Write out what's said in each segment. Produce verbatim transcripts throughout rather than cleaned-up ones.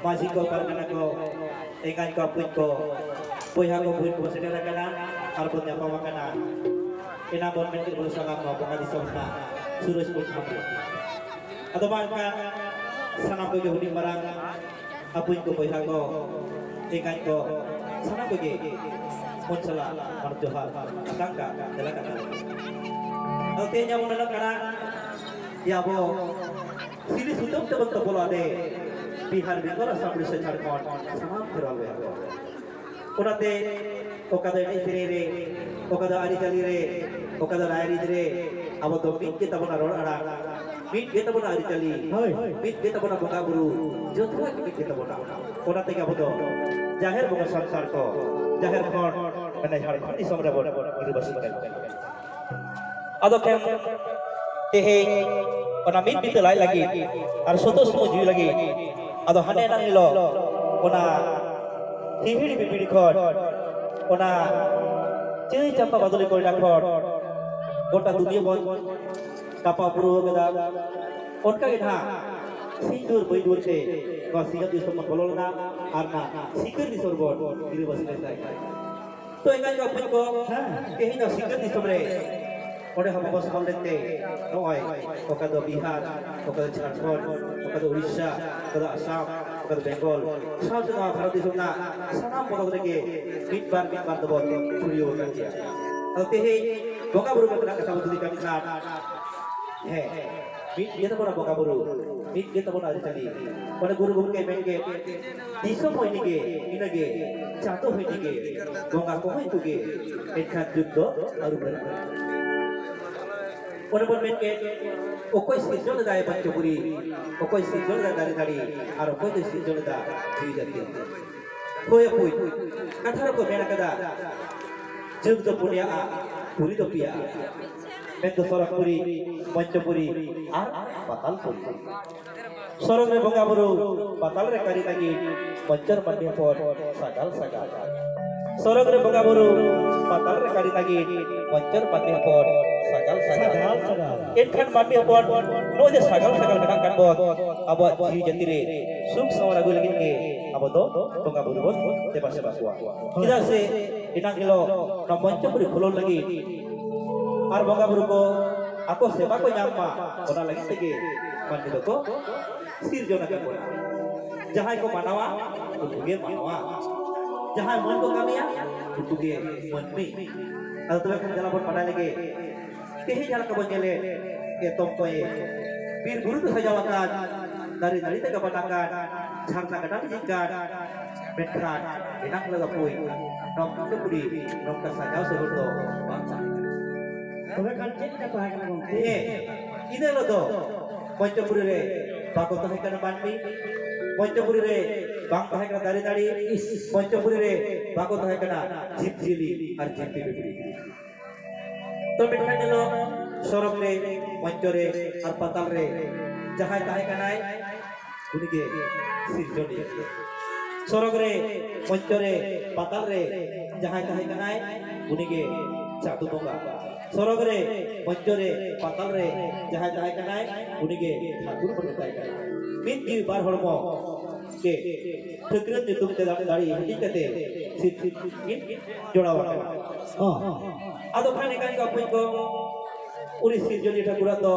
ᱢᱟᱹᱡᱷᱤ ᱠᱚ, ᱯᱟᱨᱜᱟᱱᱟ ᱠᱚ, ᱮᱸᱜᱟᱧ ᱠᱚ, ᱟᱹᱯᱩᱧ ᱠᱚ, ᱵᱚᱭᱦᱟ ᱠᱚ, ᱵᱷᱩᱭᱟᱹᱝ ᱠᱚ ᱥᱮᱴᱮᱨ ᱟᱠᱟᱱᱟ ᱟᱨ ᱵᱚᱱ ᱧᱟᱯᱟᱢ ᱟᱠᱟᱱᱟ᱾ ᱮᱱᱟᱝ ᱵᱚᱱ ᱢᱮᱱ ᱠᱮᱫ ᱵᱚᱱ ᱥᱟᱱᱟᱢ ᱱᱚᱣᱟ ᱵᱚᱸᱜᱟ ᱫᱤᱥᱚᱢ ᱨᱮᱱᱟᱜ ᱥᱩᱨᱚᱡᱽ ᱠᱚ ᱥᱟᱢᱟᱝ ᱨᱮ᱾ ᱟᱫᱚ ᱵᱟᱝᱠᱷᱟᱱ ᱥᱟᱱᱟᱢ ᱠᱚᱜᱮ ᱦᱩᱰᱤᱧ ᱢᱟᱨᱟᱝ ᱟᱹᱯᱩᱧ ᱠᱚ, ᱵᱚᱭᱦᱟ ᱠᱚ, ᱮᱸᱜᱟᱧ ᱠᱚ, ᱥᱟᱱᱟᱢ ᱠᱚᱜᱮ ᱢᱚᱱ ᱥᱟᱞᱟᱜ ᱢᱟᱱᱚᱛ ᱡᱚᱦᱟᱨ ᱟᱛᱟᱝ ᱠᱟᱜ ᱛᱮᱞᱟ ᱠᱟᱛᱷᱟ᱾ ᱟᱫᱚ ᱛᱮᱦᱮᱧ ᱟᱵᱚ ᱢᱮᱱᱚᱜ ᱠᱟᱱᱟ ᱡᱮ ᱟᱵᱚ ᱥᱤᱞᱤ ᱥᱩᱛᱟᱹᱢ ᱛᱮᱵᱚᱱ ᱛᱚᱯᱚᱞᱚᱜᱼᱟ ᱫᱮ, ᱵᱤᱦᱟᱨ, ᱵᱮᱝᱜᱚᱞ, ᱟᱥᱟᱢ, ᱩᱲᱤᱥᱥᱟ, ᱡᱷᱟᱲᱠᱷᱚᱸᱰ, ᱥᱟᱱᱟᱢ ᱠᱷᱮᱨᱣᱟᱞ ᱵᱚᱭᱦᱟ ᱠᱚ᱾ ᱚᱱᱟᱛᱮ ᱚᱠᱟ ᱫᱚ ᱮᱱᱮᱡ ᱥᱮᱨᱮᱧ ᱨᱮ, ᱚᱠᱟ ᱫᱚ ᱟᱹᱨᱤᱪᱟᱹᱞᱤ ᱨᱮ, ᱚᱠᱟ ᱫᱚ ᱨᱟᱭᱨᱤᱛ ᱨᱮ, ᱟᱵᱚ ᱫᱚ ᱢᱤᱫ ᱜᱮ ᱛᱟᱵᱚᱱᱟ ᱨᱚᱲ ᱟᱲᱟᱝ, ᱢᱤᱫ ᱜᱮ ᱛᱟᱵᱚᱱᱟ ᱟᱹᱨᱤᱪᱟᱹᱞᱤ, ᱦᱳᱭ᱾ ᱢᱤᱫ ᱜᱮ ᱛᱟᱵᱚᱱᱟ ᱵᱚᱸᱜᱟ ᱵᱩᱨᱩ, ᱡᱚᱛᱚᱣᱟᱜ ᱜᱮ ᱢᱤᱫ ᱜᱮ ᱛᱟᱵᱚᱱᱟ᱾ ᱚᱱᱟ ᱛᱮᱜᱮ ᱟᱵᱚ ᱫᱚ ᱡᱟᱦᱮᱨ ᱵᱚᱸᱜᱟ ᱥᱟᱱᱛᱟᱲ ᱠᱚ, ᱡᱟᱦᱮᱨ ᱠᱷᱚᱱ ᱢᱟᱱᱮ ᱡᱷᱟᱲᱠᱷᱚᱸᱰ ᱫᱤᱥᱚᱢ ᱨᱮᱵᱚᱱ ᱜᱤᱨᱟᱹᱵᱟᱹᱥᱤ ᱠᱟᱱᱟ᱾ ᱟᱫᱚ ᱠᱷᱟᱱ ᱛᱮᱦᱮᱧ ᱚᱱᱟ ᱢᱤᱫ ᱵᱤᱛᱟᱹ ᱞᱟᱡ ᱞᱟᱹᱜᱤᱫ ᱟᱨ ᱥᱚᱛᱚ ᱥᱚᱢᱚᱭ ᱡᱩᱭ ᱞᱟᱹᱜᱤᱫ, ᱟᱫᱚ ᱦᱟᱱᱮ ᱮᱱᱟᱝ ᱦᱤᱞᱳᱜ ᱚᱱᱟ ᱦᱤᱦᱤᱲᱤ ᱵᱤᱯᱤᱲᱤ ᱠᱷᱚᱱ, ᱚᱱᱟ ᱪᱟᱹᱭ ᱪᱟᱢᱯᱟ ᱵᱟᱫᱚᱞᱤ ᱠᱚᱭᱰᱟ ᱠᱷᱚᱱ ᱜᱚᱴᱟ ᱫᱩᱱᱤᱭᱟᱹ ᱵᱚᱱ ᱛᱟᱯᱟ ᱯᱩᱨᱟᱹᱣ ᱠᱟᱫᱟ᱾ ᱚᱱᱠᱟ ᱜᱮ ᱱᱟᱦᱟᱜ ᱥᱤᱧ ᱫᱩᱣᱟᱹᱨ ᱵᱟᱹᱭ ᱫᱩᱣᱟᱹᱨ ᱛᱮ ᱱᱚᱣᱟ ᱥᱤᱧᱚᱛ ᱫᱤᱥᱚᱢ ᱵᱚᱱ ᱵᱚᱞᱚ ᱞᱮᱱᱟ ᱟᱨ ᱱᱟ ᱥᱤᱠᱟᱹᱨ ᱫᱤᱥᱚᱢ ᱵᱚᱱ ᱜᱤᱨᱟᱹᱵᱟᱹᱥᱤ ᱞᱮᱱ ᱛᱟᱦᱮᱸ ᱠᱟᱱᱟ᱾ ᱛᱚ ᱮᱸᱜᱟᱧ ᱵᱟᱯᱩᱧ ᱠᱚ, ᱦᱮᱸ᱾ ᱛᱮᱦᱮᱧ ᱫᱚ ᱥᱤᱠᱟᱹᱨ ᱫᱤᱥᱚᱢ ᱨᱮ ᱚᱸᱰᱮ ᱦᱚᱸ ᱵᱟᱵᱚ ᱥᱟᱢᱟᱝ ᱞᱮᱱᱛᱮ ᱱᱚᱜᱼᱚᱭ ᱚᱠᱟ ᱫᱚ ᱵᱤᱦᱟᱨ, ᱚᱠᱟ ᱫᱚ ᱡᱷᱟᱲᱠᱷᱚᱸᱰ, ᱚᱠᱟ ᱫᱚ ᱩᱲᱤᱥᱥᱟ, ᱚᱠᱟ ᱫᱚ ᱟᱥᱟᱢ, ᱚᱠᱟ ᱫᱚ ᱵᱮᱝᱜᱚᱞ, ᱥᱟᱶᱛᱮ ᱱᱚᱣᱟ ᱵᱷᱟᱨᱚᱛ ᱫᱤᱥᱚᱢ ᱨᱮᱱᱟᱜ ᱥᱟᱱᱟᱢ ᱯᱚᱱᱚᱛ ᱨᱮᱜᱮ ᱢᱤᱫ ᱵᱟᱨ ᱢᱤᱫ ᱵᱟᱨ ᱫᱚᱵᱚᱱ ᱪᱷᱩᱲᱭᱟᱹᱣ ᱟᱠᱟᱱ ᱜᱮᱭᱟ᱾ ᱟᱫᱚ ᱛᱮᱦᱮᱧ ᱵᱚᱸᱜᱟ ᱵᱩᱨᱩ ᱠᱚᱨᱮᱱᱟᱜ ᱠᱟᱛᱷᱟ ᱵᱚᱱ ᱛᱩᱞᱤ ᱠᱟᱱ ᱠᱷᱟᱱ, ᱦᱮᱸ, ᱢᱤᱫ ᱜᱮ ᱛᱟᱵᱚᱱᱟ ᱵᱚᱸᱜᱟ ᱵᱩᱨᱩ, ᱢᱤᱫ ᱜᱮ ᱛᱟᱵᱚᱱᱟ ᱟᱹᱨᱤᱪᱟᱹᱞᱤ᱾ ᱚᱱᱮ ᱜᱩᱨᱩ ᱜᱚᱢᱠᱮ ᱢᱮᱱ ᱠᱮᱫ, ᱫᱤᱥᱚᱢ ᱦᱚᱸ ᱤᱱᱟᱹᱜᱮ, ᱤᱱᱟᱹᱜᱮ, ᱪᱟᱸᱫᱚ ᱦᱚᱸ ᱤᱱᱟᱹᱜᱮ, ᱵᱚᱸᱜᱟ ᱠᱚᱦᱚᱸ ᱤᱱᱠᱩ ᱜᱮ, ᱮᱱᱠᱷᱟᱱ ᱡᱩᱜᱽ ᱫᱚ ᱟᱹᱨᱩ ᱯᱷᱮᱨᱟᱜ ᱠᱟᱱᱟ᱾ ᱚᱱᱮ ᱵᱚᱱ ᱢᱮᱱ ᱠᱮᱫ, ᱚᱠᱚᱭ ᱥᱤᱨᱡᱚᱱ ᱞᱮᱫᱟᱭ ᱯᱚᱧᱪᱚᱯᱩᱨᱤ, ᱚᱠᱚᱭ ᱥᱤᱨᱡᱚᱱ ᱞᱮᱫᱟᱭ ᱫᱟᱨᱮ ᱱᱟᱹᱲᱤ, ᱟᱨ ᱚᱠᱚᱭ ᱫᱚᱭ ᱥᱤᱨᱡᱚᱱ ᱞᱮᱫᱟ ᱡᱤᱣᱤ ᱡᱟᱹᱛᱤ? ᱦᱳᱭ ᱦᱟᱯᱳᱭ, ᱠᱟᱛᱷᱟ ᱨᱮᱠᱚ ᱢᱮᱱ ᱟᱠᱟᱫᱟ, ᱡᱩᱜᱽ ᱫᱚ ᱯᱩᱱᱭᱟᱜᱼᱟ, ᱯᱩᱨᱤ ᱫᱚ ᱯᱮᱭᱟᱜᱼᱟ᱾ ᱢᱮᱱᱫᱚ ᱥᱚᱨᱚᱜᱽ ᱯᱩᱨᱤ, ᱢᱚᱧᱪᱚᱯᱩᱨᱤ ᱟᱨ ᱯᱟᱛᱟᱞ ᱯᱩᱨᱤ᱾ ᱥᱚᱨᱚᱜᱽ ᱨᱮ ᱵᱚᱸᱜᱟ ᱵᱩᱨᱩ, ᱯᱟᱛᱟᱞ ᱨᱮ ᱠᱟᱹᱨᱤ ᱞᱟᱹᱜᱤᱫ, ᱢᱚᱧᱪᱚᱨ ᱢᱟᱹᱱᱢᱤ ᱦᱚᱯᱚᱱ ᱥᱟᱜᱟᱞ ᱥᱟᱜᱟᱞ᱾ ᱥᱚᱨᱚᱜᱽ ᱨᱮ ᱵᱚᱸᱜᱟ ᱵᱩᱨᱩ, ᱯᱟᱛᱟᱞ ᱨᱮ ᱠᱟᱹᱨᱤ ᱞᱟᱹᱜᱤᱫ, ᱢᱚᱧᱪᱚᱨ ᱢᱟᱹᱱᱢᱤ ᱦᱚᱯᱚᱱ ᱥᱟᱜᱟᱞ ᱥᱟᱜᱟᱞ᱾ ᱥᱟᱜᱟᱞ ᱥᱟᱜᱟᱞ᱾ ᱮᱱᱠᱷᱟᱱ ᱢᱟᱹᱱᱢᱤ ᱦᱚᱯᱚᱱ, ᱱᱚᱜᱼᱚᱭ ᱡᱮ ᱥᱟᱜᱟᱞ ᱥᱟᱜᱟᱞ ᱢᱮᱱᱟᱜ ᱠᱟᱫ ᱵᱚᱱ, ᱟᱵᱚᱣᱟᱜ ᱡᱤᱣᱤ ᱡᱟᱹᱛᱤ ᱨᱮ ᱥᱩᱠ ᱥᱟᱶᱟᱨ ᱟᱹᱜᱩᱭ ᱞᱟᱹᱜᱤᱫ ᱜᱮ ᱟᱵᱚ ᱫᱚ ᱵᱚᱸᱜᱟ ᱵᱩᱨᱩ ᱵᱚᱱ ᱫᱮᱵᱟ ᱥᱮᱵᱟ ᱠᱚᱣᱟ᱾ ᱪᱮᱫᱟᱜ ᱥᱮ ᱮᱱᱟᱝ ᱦᱤᱞᱳᱜ ᱱᱚᱣᱟ ᱢᱚᱧᱪᱚᱯᱩᱨᱤ ᱠᱷᱩᱞᱟᱹᱣ ᱞᱟᱹᱜᱤᱫ ᱟᱨ ᱵᱚᱸᱜᱟ ᱵᱩᱨᱩ ᱠᱚ ᱟᱠᱚ ᱥᱮᱵᱟ ᱠᱚ ᱧᱟᱢ ᱢᱟ, ᱚᱱᱟ ᱞᱟᱹᱜᱤᱫ ᱛᱮᱜᱮ ᱢᱟᱹᱱᱢᱤ ᱫᱚᱠᱚ ᱥᱤᱨᱡᱚᱱ ᱟᱠᱟᱫ ᱵᱚᱱᱟ᱾ ᱡᱟᱦᱟᱸᱭ ᱠᱚ ᱢᱟᱱᱟᱣᱟ, ᱩᱱᱠᱩ ᱜᱮ ᱢᱟᱱᱟᱣᱟ᱾ ᱡᱟᱦᱟᱸᱭ ᱢᱚᱡᱽ ᱠᱚ ᱠᱟᱹᱢᱤᱭᱟ, ᱩᱱᱠᱩ ᱜᱮ ᱢᱟᱹᱱᱢᱤ᱾ ᱟᱫᱚ ᱛᱚᱵᱮ ᱠᱷᱟᱱ ᱫᱮᱞᱟ ᱵᱚᱱ ᱵᱟᱰᱟᱭ ᱞᱮᱜᱮ, ᱛᱮᱦᱮᱧ ᱡᱟᱦᱟᱸ ᱞᱮᱠᱟ ᱵᱚᱱ ᱧᱮᱞᱮᱫ, ᱮᱛᱚᱢ ᱠᱚᱭᱮ ᱵᱤᱨ ᱵᱩᱨᱩ ᱛᱮ ᱥᱟᱡᱟᱣ ᱟᱠᱟᱱ, ᱫᱟᱨᱮ ᱱᱟᱹᱲᱤ ᱛᱮ ᱜᱟᱵᱟᱱ ᱟᱠᱟᱱ, ᱡᱷᱟᱨᱱᱟ ᱜᱟᱰᱟ ᱞᱤᱸᱡᱤᱱ ᱠᱟᱱ, ᱢᱮᱱᱠᱷᱟᱱ ᱮᱱᱟᱝ ᱦᱤᱞᱳᱜ ᱫᱚ ᱦᱟᱯᱳᱭ ᱱᱚᱣᱟ ᱢᱚᱧᱪᱚᱯᱩᱨᱤ ᱱᱚᱝᱠᱟ ᱥᱟᱡᱟᱣ ᱥᱚᱫᱚᱨ ᱫᱚ ᱵᱟᱝ ᱛᱟᱦᱮᱸ ᱠᱟᱱᱟ᱾ ᱛᱚᱵᱮ ᱠᱷᱟᱱ ᱪᱮᱫ ᱞᱮᱠᱟ ᱛᱟᱦᱮᱸ ᱠᱟᱱᱟ ᱜᱚᱢᱠᱮ? ᱦᱮᱸ, ᱤᱱᱟᱹ ᱦᱤᱞᱳᱜ ᱫᱚ ᱢᱚᱧᱪᱚᱯᱩᱨᱤ ᱨᱮ ᱵᱟᱠᱚ ᱛᱟᱦᱮᱸ ᱠᱟᱱᱟ ᱢᱟᱹᱱᱢᱤ, ᱢᱚᱧᱪᱚᱯᱩᱨᱤ ᱨᱮ ᱵᱟᱝ ᱛᱟᱦᱮᱸ ᱠᱟᱱᱟ ᱫᱟᱨᱮ ᱱᱟᱹᱲᱤ, ᱢᱚᱧᱪᱚᱯᱩᱨᱤ ᱨᱮ ᱵᱟᱠᱚ ᱛᱟᱦᱮᱸ ᱠᱟᱱᱟ ᱡᱤᱵᱽ ᱡᱤᱭᱟᱹᱞᱤ ᱟᱨ ᱡᱤᱱᱛᱤ ᱯᱤᱯᱤᱲᱤ᱾ ᱛᱚ ᱢᱤᱫᱴᱟᱝ ᱧᱮᱞᱚᱜ, ᱥᱚᱨᱚᱜᱽ ᱨᱮ, ᱢᱚᱧᱪᱚ ᱨᱮ ᱟᱨ ᱯᱟᱛᱟᱞ ᱨᱮ ᱡᱟᱦᱟᱸᱭ ᱛᱟᱦᱮᱸ ᱠᱟᱱᱟᱭ, ᱩᱱᱤᱜᱮ ᱥᱤᱨᱡᱚᱱᱤᱭᱟᱹ᱾ ᱥᱚᱨᱚᱜᱽ ᱨᱮ, ᱢᱚᱧᱪᱚ ᱨᱮ, ᱯᱟᱛᱟᱞ ᱨᱮ ᱡᱟᱦᱟᱸᱭ ᱛᱟᱦᱮᱸ ᱠᱟᱱᱟᱭ, ᱩᱱᱤᱜᱮ ᱪᱟᱸᱫᱚ ᱵᱚᱸᱜᱟ᱾ ᱥᱚᱨᱚᱜᱽ ᱨᱮ, ᱢᱚᱧᱪᱚ ᱨᱮ, ᱯᱟᱛᱟᱞ ᱨᱮ ᱡᱟᱦᱟᱸᱭ ᱛᱟᱦᱮᱸ ᱠᱟᱱᱟᱭ, ᱩᱱᱤᱜᱮ ᱴᱷᱟᱹᱠᱩᱨ ᱵᱚᱱ ᱢᱮᱛᱟᱭ ᱠᱟᱱᱟ᱾ ᱢᱤᱫ ᱡᱤᱣᱤ ᱵᱟᱨ ᱦᱚᱲᱢᱚ ᱜᱮ ᱴᱷᱟᱹᱠᱨᱟᱹᱱ ᱧᱩᱛᱩᱢ ᱛᱮ ᱫᱟᱲᱮ ᱦᱟᱹᱴᱤᱧ ᱠᱟᱛᱮ ᱥᱤᱨ ᱠᱤᱱ ᱡᱚᱲᱟᱣ ᱟᱠᱟᱱᱟ᱾ ᱦᱚᱸ᱾ ᱟᱫᱚ ᱠᱷᱟᱱ ᱮᱠᱟᱭ ᱠᱚ ᱟᱯᱩᱧ ᱠᱚ, ᱩᱱᱤ ᱥᱤᱨᱡᱚᱱᱤᱭᱟᱹ ᱴᱷᱟᱹᱠᱩᱨᱟᱜ ᱫᱚ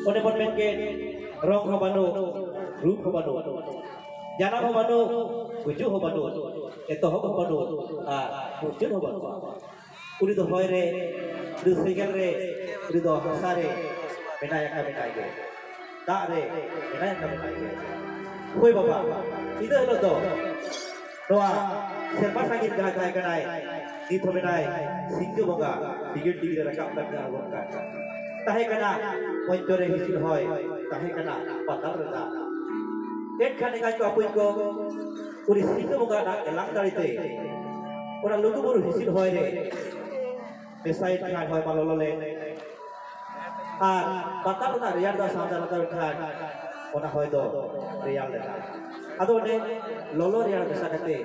ᱚᱱᱮ ᱵᱚᱱ ᱢᱮᱱ ᱠᱮᱫ, ᱨᱚᱝ ᱦᱚᱸ ᱵᱟᱹᱱᱩᱜ, ᱨᱩᱯ ᱦᱚᱸ ᱵᱟᱹᱱᱩᱜ, ᱡᱟᱱᱟᱢ ᱦᱚᱸ ᱵᱟᱹᱱᱩᱜ, ᱜᱩᱡᱩᱜ ᱦᱚᱸ ᱵᱟᱹᱱᱩᱜ, ᱮᱛᱚᱦᱚᱵ ᱦᱚᱸ ᱵᱟᱹᱱᱩᱜ ᱟᱨ ᱢᱩᱪᱟᱹᱫ ᱦᱚᱸ ᱵᱟᱹᱱᱩᱜᱼᱟ᱾ ᱩᱱᱤ ᱫᱚ ᱦᱚᱭ ᱨᱮ, ᱩᱱᱤ ᱫᱚ ᱥᱮᱸᱜᱮᱞ ᱨᱮ, ᱩᱱᱤ ᱫᱚ ᱦᱟᱥᱟ ᱨᱮ ᱢᱮᱱᱟᱭ ᱟᱠᱟ ᱢᱮᱱᱟᱭ ᱜᱮ, ᱫᱟᱜ ᱨᱮ ᱢᱮᱱᱟᱭ ᱟᱠᱟ ᱢᱮᱱᱟᱭ ᱜᱮ᱾ ᱦᱳᱭ ᱵᱟᱵᱟ, ᱤᱱᱟᱹ ᱦᱤᱞᱳᱜ ᱫᱚ ᱱᱚᱣᱟ ᱥᱮᱨᱢᱟ ᱥᱟᱺᱜᱤᱧ ᱡᱟᱦᱟᱸᱭ ᱛᱟᱦᱮᱸ ᱠᱟᱱᱟᱭ, ᱱᱤᱛ ᱦᱚᱸ ᱢᱮᱱᱟᱭ ᱥᱤᱧ ᱵᱚᱸᱜᱟ, ᱰᱤᱜᱤᱨ ᱰᱤᱜᱤᱨ ᱮ ᱨᱟᱠᱟᱵ ᱠᱟᱱ ᱡᱟᱦᱟᱸ ᱵᱚᱱ ᱠᱟᱱ᱾ ᱛᱟᱦᱮᱸ ᱠᱟᱱᱟ ᱢᱚᱧᱪᱚ ᱨᱮ ᱦᱤᱸᱥᱤᱫ ᱦᱚᱭ, ᱛᱟᱦᱮᱸ ᱠᱟᱱᱟ ᱯᱟᱛᱟᱞ ᱨᱮ ᱫᱟᱜ᱾ ᱮᱱᱠᱷᱟᱱ ᱮᱸᱜᱟᱛ ᱠᱚ ᱟᱹᱯᱩᱧ ᱠᱚ, ᱩᱱᱤ ᱥᱤᱧ ᱵᱚᱸᱜᱟ ᱨᱮᱱᱟᱜ ᱮᱞᱟᱝ ᱫᱟᱲᱮ ᱛᱮ ᱚᱱᱟ ᱞᱩᱜᱩ ᱵᱩᱨᱩ ᱦᱤᱸᱥᱤᱫ ᱦᱚᱭ ᱨᱮ ᱢᱮᱥᱟᱭᱮᱱ ᱠᱷᱟᱱ ᱦᱚᱭ ᱢᱟ ᱞᱚᱞᱚ ᱞᱮ, ᱟᱨ ᱯᱟᱛᱟᱞ ᱨᱮᱱᱟᱜ ᱨᱮᱭᱟᱲ ᱫᱟᱜ ᱥᱟᱶᱛᱮ ᱞᱟᱜᱟᱣ ᱮᱱ ᱠᱷᱟᱱ ᱚᱱᱟ ᱦᱚᱭ ᱫᱚ ᱨᱮᱭᱟᱲ ᱞᱮᱱᱟ᱾ ᱟᱫᱚ ᱚᱸᱰᱮ ᱞᱚᱞᱚ ᱨᱮᱭᱟᱲ ᱢᱮᱥᱟ ᱠᱟᱛᱮ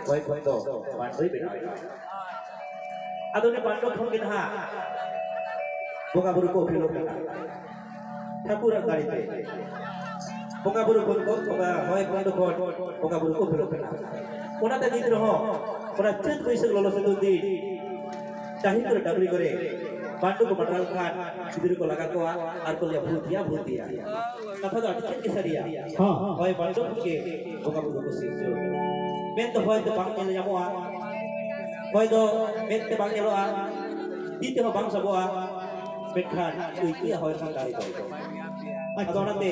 ᱦᱚᱭ ᱠᱷᱚᱱ ᱫᱚ ᱵᱟᱱᱰᱚᱭ ᱵᱮᱱᱟᱣ ᱮᱱᱟ᱾ ᱟᱫᱚ ᱩᱱᱤ ᱵᱟᱱᱰᱚ ᱠᱷᱚᱱ ᱜᱮ ᱱᱟᱦᱟᱜ ᱵᱚᱸᱜᱟ ᱵᱩᱨᱩ ᱠᱚ ᱩᱯᱮᱞᱚᱜ ᱠᱟᱱᱟ᱾ ᱴᱷᱟᱹᱠᱩᱨᱟᱜ ᱫᱟᱲᱮ ᱛᱮ ᱵᱚᱸᱜᱟ ᱵᱩᱨᱩ ᱠᱷᱚᱱ ᱠᱚ, ᱵᱚᱸᱜᱟ ᱦᱚᱭ ᱵᱟᱱᱰᱚ ᱠᱷᱚᱱ ᱵᱚᱸᱜᱟ ᱵᱩᱨᱩ ᱠᱚ ᱩᱯᱮᱞᱚᱜ ᱠᱟᱱᱟ᱾ ᱚᱱᱟᱛᱮ ᱱᱤᱛ ᱨᱮᱦᱚᱸ ᱚᱱᱟ ᱪᱟᱹᱛ ᱵᱟᱹᱭᱥᱟᱹᱠᱷ ᱞᱚᱞᱚ ᱥᱤᱛᱩᱝ ᱫᱤᱱ ᱰᱟᱹᱦᱤ ᱠᱚᱨᱮ, ᱰᱟᱹᱵᱽᱨᱤ ᱠᱚᱨᱮ ᱵᱟᱱᱰᱚ ᱠᱚ ᱢᱟᱰᱨᱟᱣ ᱞᱮᱠᱷᱟᱱ ᱜᱤᱫᱽᱨᱟᱹ ᱠᱚ ᱞᱟᱜᱟ ᱠᱚᱣᱟ ᱟᱨ ᱠᱚ ᱞᱟᱹᱭᱟ, "ᱵᱷᱩᱛ ᱭᱟ, ᱵᱷᱩᱛ ᱭᱟ᱾" ᱠᱟᱛᱷᱟ ᱫᱚ ᱟᱹᱰᱤ ᱛᱮᱫ ᱜᱮ ᱥᱟᱹᱨᱤᱭᱟ᱾ ᱦᱚᱸ᱾ ᱦᱚᱭ ᱵᱟᱱᱰᱚ ᱠᱷᱚᱱ ᱜᱮ ᱵᱚᱸᱜᱟ ᱵᱩᱨᱩ ᱠᱚ ᱥᱤᱨᱡᱟᱹᱣ᱾ ᱢᱮᱫ ᱫᱚ ᱦᱚᱭ ᱫᱚ ᱵᱟᱝ ᱧᱮᱞ ᱧᱟᱢᱚᱜᱼᱟ, ᱦᱚᱭ ᱫᱚ ᱢᱮᱫ ᱛᱮ ᱵᱟᱝ ᱧᱮᱞᱚᱜᱼᱟ, ᱛᱤ ᱛᱮᱦᱚᱸ ᱵᱟᱝ ᱥᱟᱵᱚᱜᱼᱟ, ᱢᱮᱱᱠᱷᱟᱱ ᱟᱹᱭᱠᱟᱹᱜᱼᱟ ᱦᱚᱭ ᱨᱮᱱᱟᱜ ᱫᱟᱲᱮ ᱫᱚ᱾ ᱟᱫᱚ ᱚᱱᱟᱛᱮ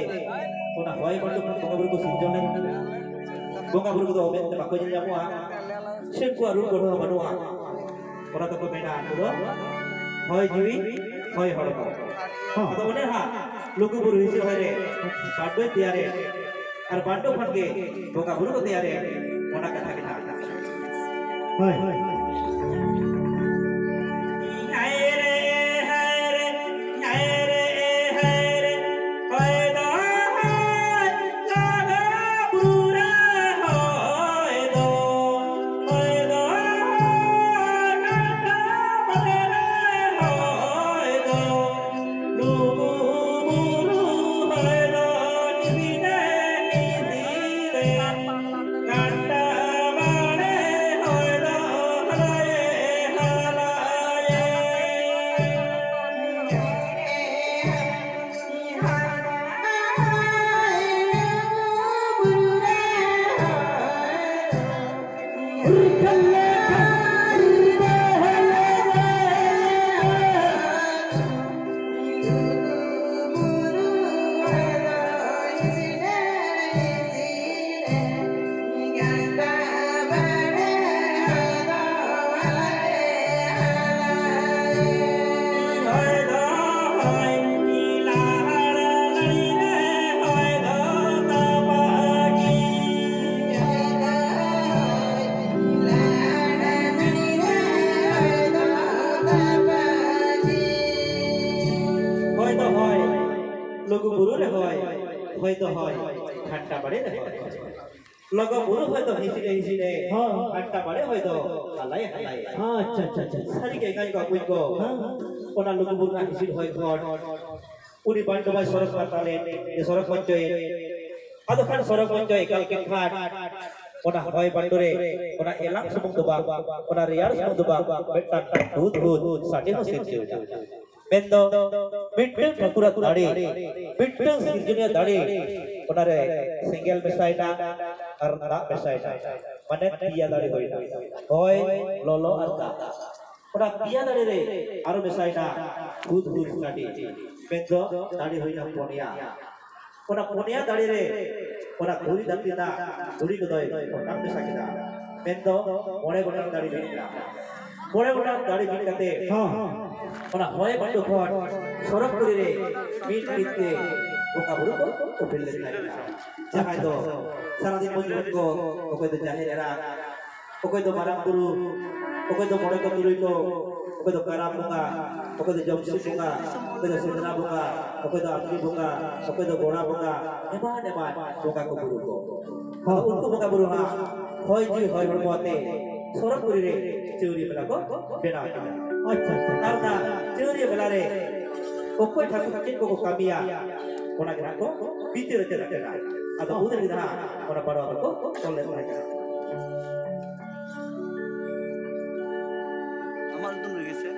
ᱚᱱᱟ ᱦᱚᱭ ᱵᱟᱱᱰᱚ ᱠᱷᱚᱱ ᱵᱚᱸᱜᱟ ᱵᱩᱨᱩ ᱠᱚ ᱥᱤᱨᱡᱟᱹᱣ ᱞᱮᱱᱟ᱾ ᱵᱚᱸᱜᱟ ᱵᱩᱨᱩ ᱠᱚᱫᱚ ᱢᱮᱫ ᱛᱮ ᱵᱟᱠᱚ ᱧᱮᱞ ᱧᱟᱢᱚᱜᱼᱟ, ᱥᱮ ᱩᱱᱠᱩᱣᱟᱜ ᱨᱩᱯ ᱜᱚᱲᱦᱚᱱ ᱦᱚᱸ ᱵᱟᱹᱱᱩᱜᱼᱟ᱾ ᱚᱱᱟ ᱛᱮᱠᱚ ᱢᱮᱱᱟ, ᱩᱱᱠᱩ ᱫᱚ ᱦᱚᱭ ᱡᱤᱣᱤ, ᱦᱚᱭ ᱦᱚᱲᱢᱚ᱾ ᱦᱚᱸ᱾ ᱟᱫᱚ ᱚᱱᱮ ᱦᱟᱸᱜ ᱞᱩᱜᱩ ᱵᱩᱨᱩ ᱦᱤᱸᱥᱤᱫ ᱦᱚᱭ ᱨᱮ ᱵᱟᱱᱰᱚᱭ ᱛᱮᱭᱟᱨᱮ ᱟᱨ ᱵᱟᱱᱰᱚ ᱠᱷᱚᱱ ᱜᱮ ᱵᱚᱸᱜᱟ ᱵᱩᱨᱩ ᱠᱚ ᱛᱮᱭᱟᱨᱮ, ᱚᱱᱟ ᱠᱟᱛᱷᱟ ᱜᱮ ᱱᱟᱦᱟᱜ᱾ ᱦᱳᱭ᱾ ᱜᱷᱟᱱᱴᱟ ᱵᱟᱲᱮ ᱨᱮ ᱦᱚᱭ᱾ ᱞᱚᱜᱚ ᱵᱩᱨᱩ ᱦᱚᱭ ᱫᱚ ᱦᱤᱥᱤᱫ ᱮ ᱦᱤᱥᱤᱫ ᱮ, ᱦᱚᱸ᱾ ᱜᱷᱟᱱᱴᱟ ᱵᱟᱲᱮ ᱦᱚᱭ ᱫᱚ ᱦᱟᱞᱟᱭ ᱦᱟᱞᱟᱭ᱾ ᱟᱪᱪᱷᱟ, ᱟᱪᱪᱷᱟ, ᱟᱪᱪᱷᱟ, ᱟᱪᱪᱷᱟ᱾ ᱥᱟᱹᱨᱤ ᱜᱮ ᱮᱸᱜᱟᱧ ᱠᱚ ᱵᱚᱠᱚᱧ ᱠᱚ, ᱦᱮᱸ᱾ ᱚᱱᱟ ᱞᱩᱜᱩ ᱵᱩᱨᱩ ᱨᱮᱱᱟᱜ ᱦᱤᱥᱤᱫ ᱦᱚᱭ ᱠᱷᱚᱱ ᱩᱱᱤ ᱵᱟᱱᱰᱚ ᱢᱟᱭ ᱥᱚᱨᱚᱜ ᱯᱟᱛᱟᱞ ᱮᱱ, ᱥᱚᱨᱚᱜ ᱢᱚᱧᱪᱚᱭ ᱮᱱ᱾ ᱟᱫᱚ ᱠᱷᱟᱱ ᱥᱚᱨᱚᱜ ᱢᱚᱧᱪᱚ ᱮᱠᱟᱞ ᱠᱮᱫ ᱠᱷᱟᱱ ᱚᱱᱟ ᱦᱚᱭ ᱵᱟᱱᱰᱚ ᱨᱮ ᱚᱱᱟ ᱮᱞᱟᱝ ᱥᱩᱢᱩᱝ ᱫᱚ ᱵᱟᱝ, ᱚᱱᱟ ᱨᱮᱭᱟᱲ ᱥᱩᱢᱩᱝ ᱫᱚ ᱵᱟᱝ, ᱢᱤᱫᱴᱟᱝ ᱦᱩᱫ ᱦᱩᱫ ᱥᱟᱰᱮ ᱦᱚᱸ ᱥᱤᱨᱡᱟᱹᱣ ᱮᱱᱟ᱾ ᱢᱮᱱᱫᱚ ᱢᱤᱫᱴᱟᱝ ᱴᱷᱟᱹᱠᱩᱨᱟᱜ ᱫᱟᱲᱮ, ᱢᱤᱫᱴᱟᱝ ᱥᱤᱨᱡᱚᱱᱤᱭᱟᱹ ᱫᱟᱲᱮ, ᱚᱱᱟᱨᱮ ᱥᱮᱸᱜᱮᱞ ᱢᱮᱥᱟᱭᱮᱱᱟ ᱟᱨ ᱫᱟᱜ ᱢᱮᱥᱟᱭᱮᱱᱟ, ᱢᱟᱱᱮ ᱯᱮᱭᱟ ᱫᱟᱲᱮ ᱦᱩᱭᱱᱟ, ᱦᱚᱭ, ᱞᱚᱞᱚ ᱟᱨ ᱫᱟᱜ᱾ ᱚᱱᱟ ᱯᱮᱭᱟ ᱫᱟᱲᱮ ᱨᱮ ᱟᱨᱚ ᱢᱮᱥᱟᱭᱮᱱᱟ ᱦᱩᱫ ᱦᱩᱫ ᱥᱟᱰᱮ, ᱢᱮᱱᱫᱚ ᱫᱟᱲᱮ ᱦᱩᱭᱱᱟ ᱯᱩᱱᱭᱟ᱾ ᱚᱱᱟ ᱯᱩᱱᱭᱟ ᱫᱟᱲᱮ ᱨᱮ ᱚᱱᱟ ᱫᱷᱩᱲᱤ ᱫᱷᱟᱹᱨᱛᱤ ᱨᱮᱱᱟᱜ ᱫᱷᱩᱲᱤ ᱠᱚᱫᱚᱭ ᱚᱴᱟᱝ ᱢᱮᱥᱟ ᱠᱮᱫᱟ᱾ ᱢᱮᱱᱫᱚ ᱢᱚᱬᱮ ᱜᱚᱴᱟᱝ ᱫᱟᱲᱮ ᱢᱤᱫ ᱮᱱᱟ᱾ ᱢᱚᱬᱮ ᱜᱚᱴᱟᱝ ᱫᱟᱲᱮ ᱢᱤᱫ ᱠᱟᱛᱮ ᱦᱚᱸ᱾ ᱚᱱᱟ ᱦᱚᱭ ᱵᱟᱹᱴᱩ ᱠᱷᱚᱱ ᱥᱚᱨᱚᱜᱽᱯᱩᱨᱤ ᱨᱮ ᱢᱤᱫ ᱢᱤᱫ ᱛᱮ ᱵᱚᱸᱜᱟ ᱵᱩᱨᱩ ᱠᱚ ᱩᱯᱮᱞ ᱞᱮᱱ ᱛᱟᱦᱮᱸ ᱠᱟᱱᱟ᱾ ᱡᱟᱦᱟᱸᱭ ᱫᱚ ᱥᱟᱨᱟᱫᱤᱱ ᱵᱚᱱ ᱡᱚᱢ ᱠᱚ, ᱚᱠᱚᱭ ᱫᱚ ᱡᱟᱦᱮᱨ ᱮᱨᱟ, ᱚᱠᱚᱭ ᱫᱚ ᱢᱟᱨᱟᱝ ᱵᱩᱨᱩ, ᱚᱠᱚᱭ ᱫᱚ ᱢᱚᱬᱮ ᱠᱚ ᱛᱩᱨᱩᱭ ᱠᱚ, ᱚᱠᱚᱭ ᱫᱚ ᱠᱟᱨᱟᱢ ᱵᱚᱸᱜᱟ, ᱚᱠᱚᱭ ᱫᱚ ᱡᱚᱢᱥᱤᱢ ᱵᱚᱸᱜᱟ, ᱚᱠᱚᱭ ᱫᱚ ᱥᱮᱸᱫᱽᱨᱟ ᱵᱚᱸᱜᱟ, ᱚᱠᱚᱭ ᱫᱚ ᱟᱹᱛᱤ ᱵᱚᱸᱜᱟ, ᱚᱠᱚᱭ ᱫᱚ ᱜᱚᱲᱟ ᱵᱚᱸᱜᱟ, ᱮᱢᱟᱱ ᱮᱢᱟᱱ ᱵᱚᱸᱜᱟ ᱠᱚ ᱵᱩᱨᱩ ᱠᱚ᱾ ᱟᱫᱚ ᱩᱱᱠᱩ ᱵᱚᱸᱜᱟ ᱵᱩᱨᱩ ᱦᱟᱸᱜ ᱦᱚᱭ ᱡᱤᱣᱤ ᱦᱚᱭ ᱦᱚᱲᱢᱚ ᱟᱛᱮ ᱥᱚᱨᱚᱜᱽᱯᱩᱨᱤ ᱨᱮ ᱪᱟᱹᱣᱨᱤᱭᱟᱹ ᱢᱮᱞᱟ ᱠᱚ ᱵᱮᱱᱟᱣ ᱠᱮᱫᱟ᱾ ᱟᱪᱪᱷᱟ, ᱟᱪᱪᱷᱟ᱾ ᱟᱨ ᱚᱱᱟ ᱪᱟᱹᱣᱨᱤᱭᱟᱹ ᱢᱮᱞᱟ ᱨᱮ ᱚᱠᱚᱭ ᱴᱷᱟᱹᱠᱩᱨ ᱪᱮᱫ ᱠᱚᱠᱚ ᱠᱟᱹᱢᱤᱭᱟ, ᱚᱱᱟ ᱜᱮ ᱦᱟᱸᱜ ᱠᱚ ᱵᱤᱪᱟᱹᱨ ᱟᱹᱪᱟᱹᱨ ᱠᱮᱫᱟ᱾ ᱟᱫᱚ ᱩᱱ ᱨᱮᱜᱮ ᱦᱟᱸᱜ ᱚᱱᱟ ᱵᱟᱲᱣᱟ ᱫᱚᱠᱚ ᱛᱚᱞ ᱞᱮᱫ ᱛᱟᱦᱮᱸ ᱠᱟᱱᱟ᱾ ᱟᱢᱟᱜ ᱧᱩᱛᱩᱢ ᱨᱮᱜᱮ ᱥᱮ?